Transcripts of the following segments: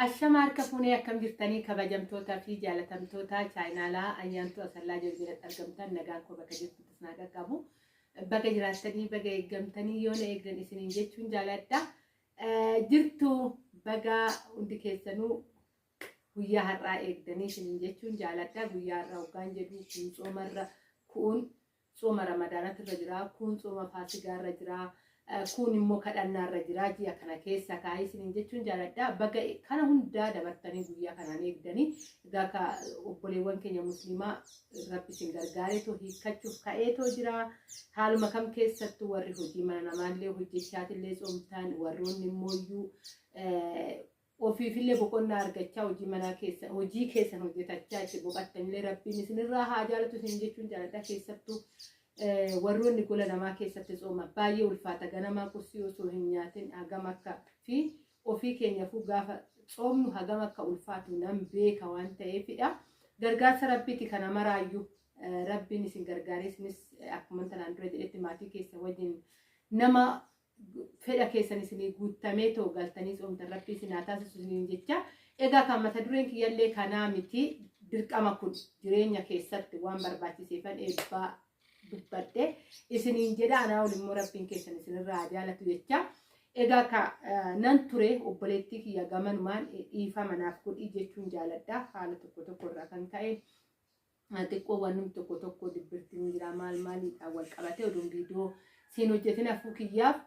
Ashama harka fuunee, akkam jirtanii, kabajamtoota fi jaalatamtoota chaayinaalaa Ayyaantuu Asallaa jiru jalatti argamtan? Nagaan koo bakka jirtutti isin haa qaqqabu. Baga jiraattanii, baga eeggamtanii, yoo na eegdan isiniin jechuun jaaladha. Jirtu, baga hundi keessanuu guyyaa har'aa eegdanii isiniin jechuun jaaladha. Guyyaa har'aa hoggaan jedhu, kun tsoomarra, kun tsooma Ramadaanatti irra jira, kun tsooma Faasigaa irra jira, kun immoo kadhannaa irra jira. Ji'a kana keessa kaa'ee isiniin jechuun jaaladha. Baga kana hundaa dabartanii guyyaa kanaan eegdanii. Egaa ka obboleewwan keenya musliimaa, Rabbi isin gargaareetoo hiikkachuuf ka'eetoo jira. Haaluma kam keessattuu warri hojii mana namaallee hojjechaatillee tsoomtaan, warroonni immooyyuu ofiifillee boqonnaa argachaa hojii manaa keessa hojii keessan hojjetachaa itti boqattanillee, Rabbiin isinirraa haa jaalatu isin jechuun jaaladha. Keessattuu warroonni gola namaa keessatti tsooma, baay'ee ulfaata. Ganamaa qursii osoo hin nyaatin hagam akka fi ofii keenyafuu gaafa tsoomnu hagam akka ulfaatu nan beeka waan ta'eefidha. Gargaarsa Rabbiiti kana maraayyuu. Rabbiin isin gargaaree isinis akkuma tanaan dura jedhetti maatii keessa wajjin nama fedha keessan isinii guuttamee too galtanii tsoomtan Rabbii isin haa taasisu isiniin jecha. Egaa kan mata dureen kiyyallee kanaa miti, dirqama kun jireenya keessatti waan barbaachiseefan eebbaa dubbadhe isiniin jedha. Anaa ol immoo Rabbiin keessan isinirraa haa jaalatu jecha. Egaa ka nan ture, obboleettii kiyya gamanumaan dhiifama naaf godhii jechuun jaaladha. Haala tokko tokko irraa kan ka'e xiqqoo wanni tokko tokko dibbirtiin jira, maal maaliidhaan wal qabatee oduun viidiyoo siin hojjetin hafuu kiyyaaf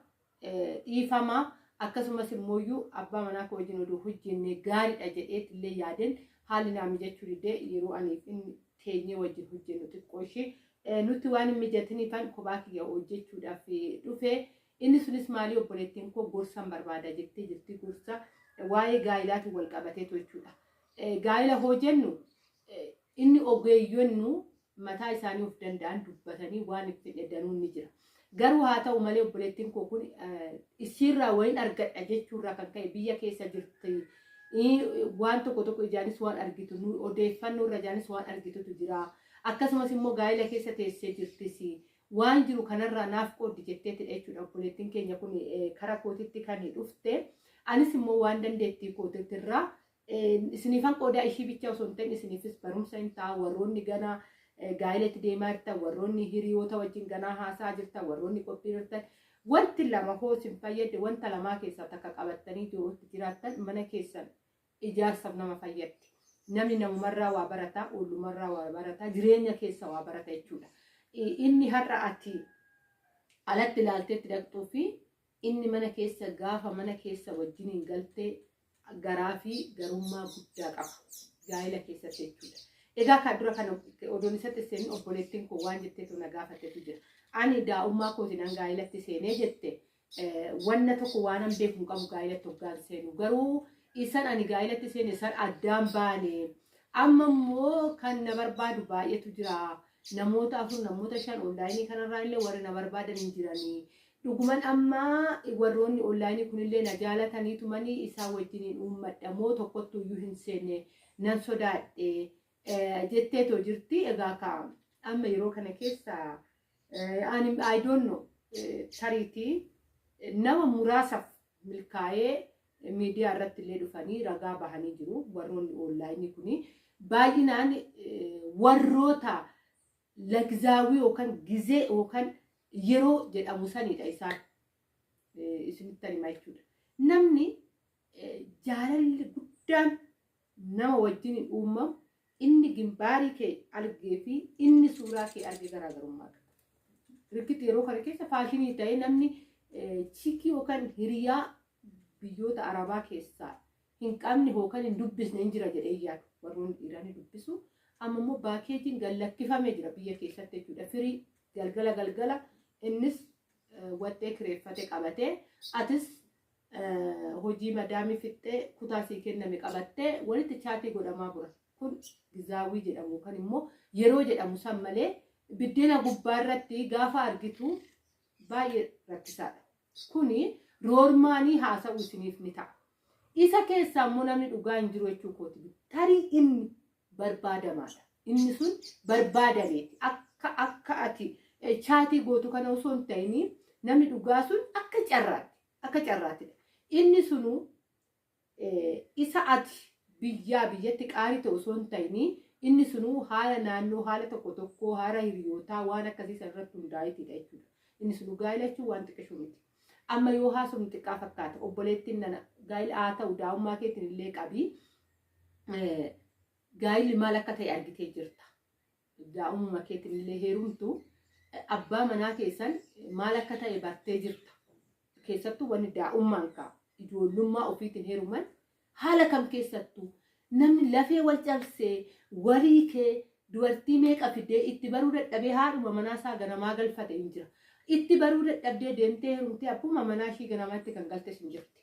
dhiifama. Akkasumas immooyyuu abbaa manaa koo wajjin oduu hojjenne gaariidha jedheet illee yaadeen, haalli naa mijachuu didee. Yeroo aniif inni teenyee wajjin hojjennu xiqqoo ishee nutti waan hin mijatiniifan kophaa kiyya hojjechuudhaaf dhufe. Inni sunis maalii, obboleettiin koo gorsan barbaada jettee jirti, gorsa waa'ee gaa'ilaatiin wal qabateetu jechuudha. Gaa'ila hoo jennu, inni ogeeyyonnu mataa isaanii of danda'an dubbatanii waan hin fedhe danuun ni jira. Garuu haa ta'u malee, obboleettiin koo kun isiirraa wayin argadha jechuurraa kan ka'e biyya keessa jirti. Waan tokko tokko ijaanis waan argitu, odeeffannoo irra ijaanis waan argitutu jira. Akkasumas immoo gaa'ila keessa teessee jirtis. Waan jiru kanarraa naaf qooddi jetteetidha jechuudha obboleettiin keenya kun kara kootitti kan dhufte. Anis immoo waan dandeettii kootitirraa isiniifan qoodaa. Ishii bicha osoo hin ta'in isiniifis barumsa hin ta'a. Warroonni ganaa gaa'ilatti deemaa jirtan, warroonni hiriyoota wajjin ganaa haasaa jirtan, warroonni qophii jirtan, wanti lama hoo isin fayyadde, wanta lamaa keessaa takka qabattanii jiruutti jiraattan, mana keessan ijaarsaaf nama fayyaddi. Namni namumarraa waa barataa, oollumarraa waa barataa, jireenya keessa waa barata jechuudha. Inni har'a ati alatti ilaalteetti dhaqxuu fi inni mana keessa gaafa mana keessa wajjiniin galtee garaa fi garummaa guddaa qaba. Gaa'ela keessatti jechuudha. Egaa kan dura kana odoon isatti seenin, obboleettiin koo waan jetteetu na gaafattetu jira. Ani daa'ummaa kootiin an gaa'elatti seenee jette, wanna tokko waanan beeku hin qabu gaa'elatti hoggaan seenu. Garuu isan ani gaa'elatti seene san addaan baane. Amma immoo kan na barbaadu baay'eetu jira. Namoota afur, namoota shan onlaayinii kanarraa illee warri na barbaadan hin jiranii. Dhuguman amma warroonni onlaayinii kunillee na jaalataniitumanii isaan wajjiniin uummadha moo tokkottu iyyuu hin seenne, nan sodaadhe jetteetoo jirti. Egaa ka amma yeroo kana keessa ani I don't know, tariitii nama muraasaaf milkaa'ee miidiyaa irratti illee dhufanii ragaa bahanii jiru. Warroonni onlaayinii kuni baay'inaan warroota lagzaawii yookaan gizee yookaan yeroo jedhamu sanidha isaan, isinitti himaa jechuudha. Namni jaalalli guddaan nama wajjin hin uumamu, inni gimbaarii kee argee fi inni suuraa kee arge garaagarummaa qaba. Rikitti yeroo kana keessa faashinii ta'ee namni chiikii yookaan hiriyaa biyyoota Arabaa keessaa hin qabne yookaan hin dubbisne hin jira jedhee yaadu. Warroonni dhiiraa ni dubbisu. Amma immoo paakeejiin gallakkifamee jira biyya keessatti jechuudha. Firii galgala galgala innis waxxee kireeffate qabatee, atis hojii madaamii fixxee kutaa sii kenname qabattee walitti chaatii godhamaa bura. Kun gizaawii jedhamu yookaan immoo yeroo jedhamu san malee biddeena gubbaa irratti gaafa argitu baay'ee rakkisaadha. Kuni roormaanii haasa'uu isiniif ni ta'a. Isa keessaa immoo namni dhugaa hin jiru jechuu kooti. Tarii inni barbaadamaadha. Inni sun barbaadameeti. Akka ati chaatii gootu kana osoo hin ta'in, namni dhugaa sun akka carraatti. Akka carraattidha. Inni sunuu Isa ati biyyaa biyyatti qaarii ta'u osoo hin ta'in inni sunuu haala naannoo, haala tokko tokkoo, haala hiriyootaa waan akkasii san irratti hundaa'eetidha jechuudha. Inni sunuu gaa'ela jechuun waan xiqqishuu miti. Amma yoo haasofnu xiqqaa fakkaata. Obboleettiin nana gaa'ela haa ta'u daa'ummaa keetiin illee qabii. Gaa'illi maal akka ta'e argitee jirta. Daa'ummaa keetiin illee heerumtu abbaa manaa keessan maal akka ta'e bartee jirta. Keessattuu wanni daa'ummaan ka'a. Ijoollummaa ofiitiin heeruman haala kam keessattuu namni lafee wal cabsee walii kee dubartii meeqa fidee itti baruu dadhabee haadhuma manaa isaa ganamaa galfate hin jira. Itti baruu dadhabdee deemtee heerumtee abbuma manaa ishii ganamaatti kan galtes hin jirti.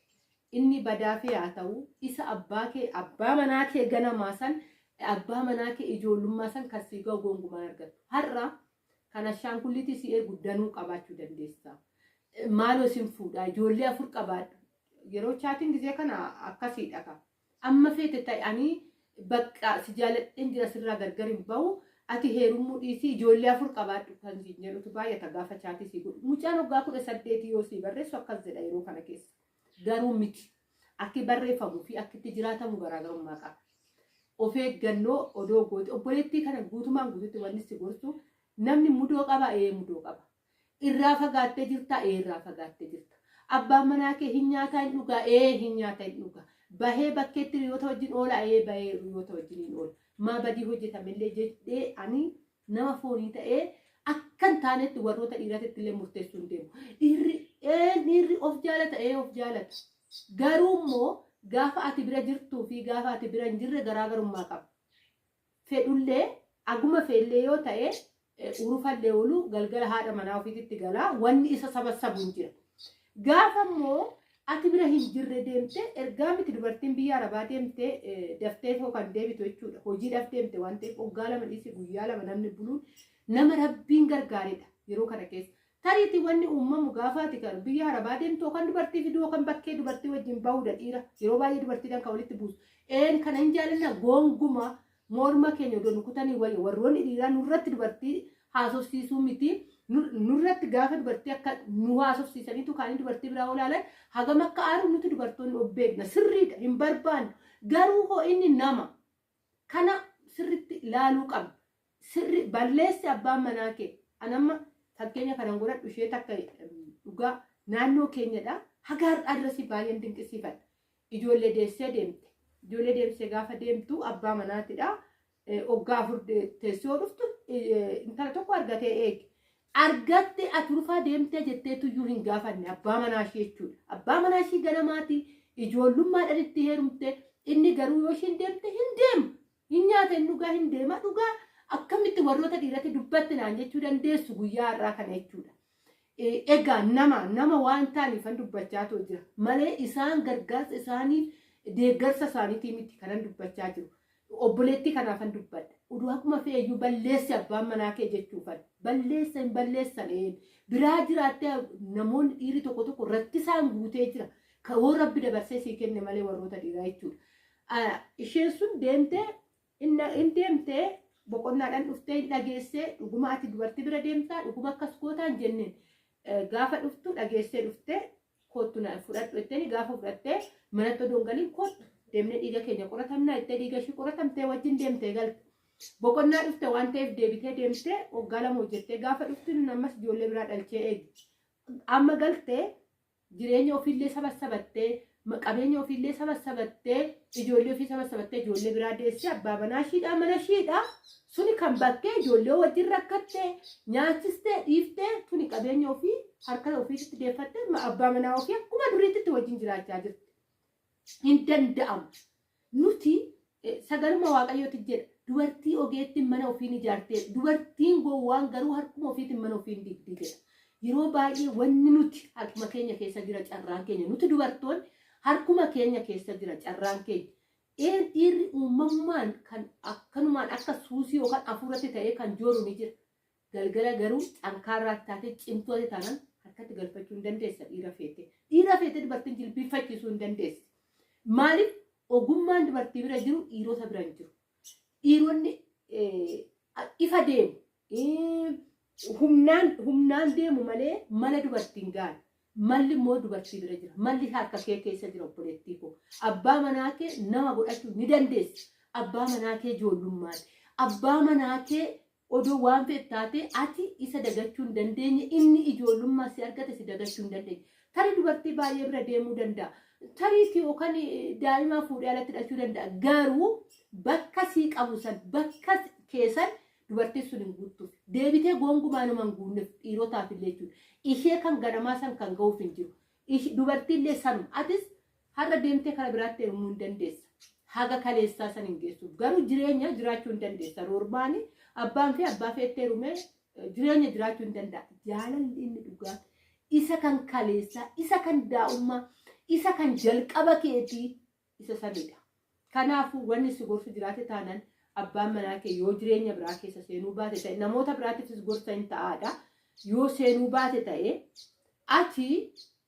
Inni badaafee haa ta'u isa abbaa kee abbaa manaa kee ganamaa san, abbaa manaa kee ijoollummaa san kan sii ga'u gonkumaan argattu. Har'a kan ashaangulliitii si ergu danuu qabaachuu dandeessa. Maaloo sin fuudhaa, ijoollee 4 qabaadhu. Yeroo chaatiin gizee kana akkasiidha ka. Amma feete ta'e ani bakka si jaaladheen jira, sirraa gargar hin bahu, ati heerumuu dhiisii ijoollee 4 qabaadhu kan siin jedhutu baay'ata gaafa chaatii sii godhu. Mucaan waggaa 18 yoo sii barreessu akkas jedha yeroo kana keessa. Garuu miti. Akki barreeffamuu fi akki itti jiraatamu garaagarummaa qaba. Of eeggannoo odoo goote obboleettii kana guutumaan guututti wanni si gorsu, namni mudoo qaba, ee mudoo qaba. Irraa fagaattee jirtaa? Ee, irraa fagaattee jirta. Abbaan manaa kee hin nyaataa, hin dhugaa? Ee, hin nyaata, hin dhugaa. Bahee bakkeetti hiriyoota wajjin oola? Ee, bahee hiriyoota wajjin hin oola. Maa badii hojjetamellee jedhee ani nama foonii ta'ee akka hin taanetti warroota dhiiratitti illee murteessuu hin deemu. Dhiirri ee dhiirri of jaalata, ee of jaalata. Garuu immoo gaafa ati bira jirtuu fi gaafa ati bira hin jirre garaagarummaa qaba. Fedhullee aguma feellee yoo ta'e urufallee oolu galgala haadha manaa ofiititti galaa wanni isa sabassabu hin jira. Gaafa immoo ati bira hin jirre deemte ergaa miti, dubartiin biyya arabaa deemte daftee too kan deebitu jechuudha. Hojiidhaaf deemte waan ta'eef waggaa 2 dhiisi guyyaa 2 namni buluun nama rabbiin gargaaredha yeroo kana keessa. Tariitii wanni uumamu gaafa ati kan biyya arabaa deemtu yookaan dubartii fiduu yookaan bakkee dubartii wajjin bahuudha dhiira. Yeroo baay'ee dubartiidhaan kan walitti buusu. Een kana hin jaallanna goonguma, morma keenya odoo nu kutanii wayya. Warroonni dhiiraa nurratti dubartii haasofsiisuu miti. Nurratti gaafa dubartii akka nu haasofsiisaniitu kaanii dubartii biraa olaalan hagam akka aaru nuti dubartoonni of beekna. Sirriidha, hin barbaannu. Garuu hoo inni nama kana sirritti ilaaluu qabna. Sirri balleessi abbaan manaa kee. Anamma fakkeenya kanan godhadhu ishee takka dhugaa naannoo keenyadha. Haga har'aa dirasii baay'een dinqisiifadha. Ijoollee deessee deemte. Ijoollee deemsee gaafa deemtu abbaa manaatidha. Waggaa 4 teessee yoo dhuftu intala tokko argatee eegi. Argatte ati rufaa deemtee jetteetu iyyuu hin gaafanne abbaa manaa ishee jechuudha. Abbaa manaa ishii ganamaati, ijoollummaadhaan itti heerumte, inni garuu yoo ishiin deemte hin deemu. Hin nyaata, hin dhugaa, hin deema dhugaa. Akkamitti warroota dhiiratti dubbatti naan jechuu dandeessu guyyaa har'aa kana jechuudha. Egaa nama waan ta'aniifan dubbachaa jira malee isaan gargaarsa isaaniif deeggarsa isaaniitii miti kanan dubbachaa jiru. Obboleettii kanaafan dubbadha. Oduu akkuma fe'eyyuu balleessi abbaan manaa kee jechuufan. Balleessa hin balleessan een. Biraa jiraattee namoonni dhiirri tokko tokko rakkisaan guutee jira. Kan hoo rabbi dabarsee sii kenne malee warroota dhiiraa jechuudha. Isheen sun deemtee hin deemtee boqonnaadhaan dhuftee hin dhageessee, dhuguma ati dubartii bira deemtaa, dhuguma akkas gootaan jenneen, gaafa dhuftu dhageessee dhuftee kottu na fudhadhu jetteeni, gaafa fudhattee manatti odoo hin galiin kottu deemnee dhiiga keenya qoratamnaa jettee dhiiga ishii qoratamtee wajjin deemtee galte. Boqonnaa dhufte waan ta'eef deebitee deemtee waggaa 2 hojjettee gaafa dhuftu inni ammas ijoollee biraa dhalchee eegi. Amma galtee jireenya ofiillee sabassabattee, qabeenya ofiillee sabassabattee, ijoollee ofii sabassabattee, ijoollee biraa deessee, abbaa manaa ishiidhaa mana ishiidhaa suni kan bakkee ijoollee wajjin rakkattee nyaachistee dhiiftee tuni qabeenya ofii harka ofiitti deeffattee abbaa manaa ofii akkuma duriitti wajjin jiraachaa jirti. Hin danda'amu. Nuti sagaluma Waaqayyooti jedha. Dubartii ogeettiin mana ofiin ijaartee, dubartiin gowwaan garuu harkuma ofiitiin mana ofiin diigdii jedha. Yeroo baay'ee wanni nuti harkuma keenya keessa jira carraan keenya. Nuti dubartoonni harkuma keenya keessa jira carraan keenya. Een dhiirri uumamumaan kan akkanumaan akka suusii yookaan hafuuratti ta'ee kan jooru ni jira. Galgala garuu xankaarraa taatee cimtuu ati taanaan harkatti galfachuu hin dandeessa dhiira feete. Dhiira feete dubartiin jilbiiffachiisuu hin dandeessi. Maaliif? Ogummaan dubartii bira jiru dhiirota bira hin jiru. Dhiironni ifa deemu. Humnaan deemu malee mala dubartiin gahan. Malli immoo dubartii bira jira. Malli harka kee keessa jira obboleettii koo. Abbaa manaa kee nama godhachuu ni dandeessa. Abbaa manaa kee ijoollummaati. Abbaa manaa kee odoo waan feet taatee ati isa dagachuu hin dandeenye, inni ijoollummaa si argate si dagachuu hin dandeenye. Tarii dubartii baay'ee bira deemuu danda'a. Tariitii yookaan daa'imaa fuudhee alatti hidhachuu danda'a. Garuu bakka sii qabu san, bakka keessan dubartiin sun hin guuttuuf. Deebitee gonkumaa nama hin guunneef dhiirotaaf illee jechuudha. Ishee kan ganamaa san kan ga'uuf hin jiru. Dubartiillee sanuma. Atis har'a deemtee kara biraatti heerumuu hin dandeessa. Haga kaleessaa san hin geessuuf. Garuu jireenya jiraachuu hin dandeessa. Roormaani abbaan fi abbaa feettee heerumee jireenya jiraachuu hin danda'a. Jaalalli inni dhugaa isa kan kaleessaa, isa kan daa'ummaa, isa kan jalqaba keetii isa sanidha. Kanaafuu wanni si gorsu jiraate taanaan, abbaan manaa kee yoo jireenya biraa keessa seenuu baate ta'e, namoota biraatiifis gorsa hin ta'aadha. Yoo seenuu baate ta'e, ati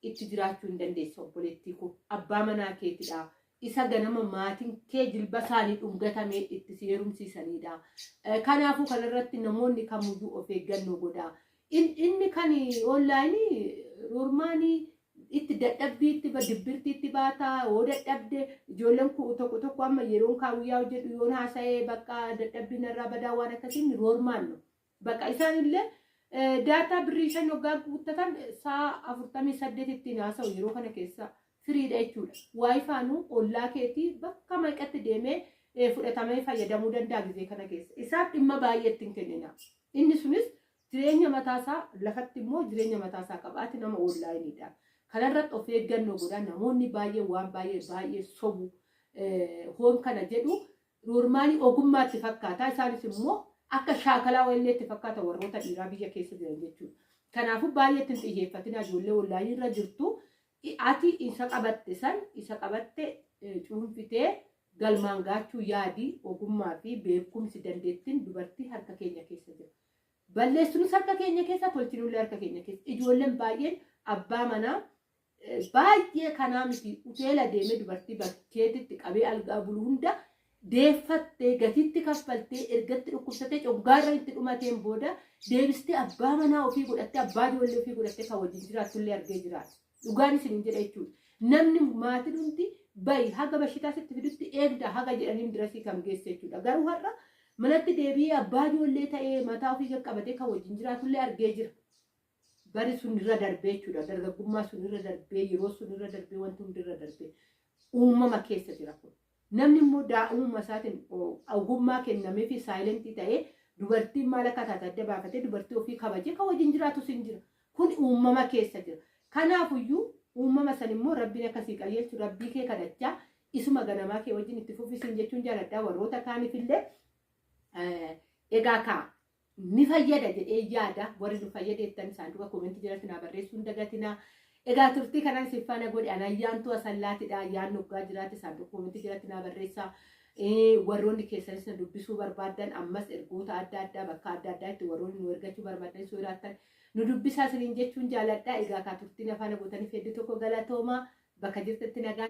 itti jiraachuu hin dandeessa obboleettii koo. Abbaa manaa keetidha. Isa ganama maatiin kee jilba isaanii dhungatamee itti si heerumsiisanidha. Kanaafuu kanarratti namoonni kamiyyuu of eeggannoo godhaa. Inni kan online roormaanii itti dadhabbii itti dibbirtii itti baataa yoo dadhabde, ijoolleen tokko tokko amma yeroon kaawuyyaa hojjedhu yoon haasa'ee bakka dadhabbii narraa badaa waan akkasiin roormaan no. Bakka isaanillee data birrii 5 waggaa guuttatan sa'a 48 ittiin haasa'u, yeroo kana keessa firiidha jechuudha. WiFi'nuu ollaa keetii bakka meeqatti deemee fudhatamee fayyadamuu danda'a gizee kana keessa. Isaaf dhimma baay'ee ittiin kennina. Inni sunis jireenya mataasaa lafatti immoo jireenya mataasaa qabaati nama onlineiidha. Kanarratti of eeggannoo godhaa. Namoonni baay'ee waan baay'ee baay'ee sobu. Hoon kana jedhu roormaanii ogummaatti fakkaata. Isaanis immoo akka shaakalaa wayilleetti fakkaata warroota dhiiraa biyya keessa jiran jechuudha. Kanaafuu baay'ee ittiin xiyyeeffatina ijoollee online irra jirtu. Ati isa qabatte san, isa qabatte cuunfitee galmaan gaachuu yaadii. Ogummaa fi beekumsi, dandeettiin dubartii harka keenya keessa jira. Balleessuunis harka keenya keessa, tolchinullee harka keenya keessa. Ijoolleen baay'een abbaa manaa baay'ee kanaa miti, hoteela deemee dubartii bakkeetitti qabee algaa bulu hunda deeffattee, gatitti kaffaltee, ergatti dhukkubsatee coggaarra itti dhumateen booda deebistee abbaa manaa ofii godhattee, abbaa ijoollee ofii godhattee kan wajjin jiraattullee argee jiraata. Dhugaan isin hin jedha jechuudha. Namni maatiin hundi bayi haga bashitaa sitti fidutti eegda haga jedhaniin dirasii kan geesse jechuudha. Garuu har'a manatti deebi'ee abbaa ijoollee ta'ee mataa ofii qaqqabatee kan wajjin jiraatullee argee jira. Bari sun irra darbee jechuudha. Dargaggummaa sun irra darbee, yeroo sun irra darbee, wanti hundi irra darbee uumama keessa jira kun. Namni immoo daa'imummaa isaatiin ogummaa kennamee fi silent ta'ee, dubartiin maal akka taate adda baafatee, dubartii ofii kabajee kan wajjin jiraatus hin jira. Kun uumama keessa jira. Kanaafuyyuu uumama san immoo Rabbiin akkasii qajeelchu Rabbii kee kadhachaa isuma ganamaa kee wajjin itti fufisiin jechuun jaaladha warroota kaaniifillee. Egaa kaa ni fayyada jedhee yaada. Warri nu fayyadeettan saanduqa comment jalatti naa barreessuu hin dagatinaa. Egaa turtii kanan isin faana godhe an Ayyaantuu Asallaatidha. Ayyaanni hoggaa jiraate saanduqa comment jalatti naa barreessaa. Warroonni keessanis na dubbisuu barbaaddan, ammas ergoota adda addaa bakka adda addaatti warroonni nu ergachuu barbaaddan soo jiraattan nu dubbisaa isiniin jechuun jaaladha. Egaa kaa turtiin afaana gootaniif hedduu tokko galatoomaa, bakka jirtetti nagaa.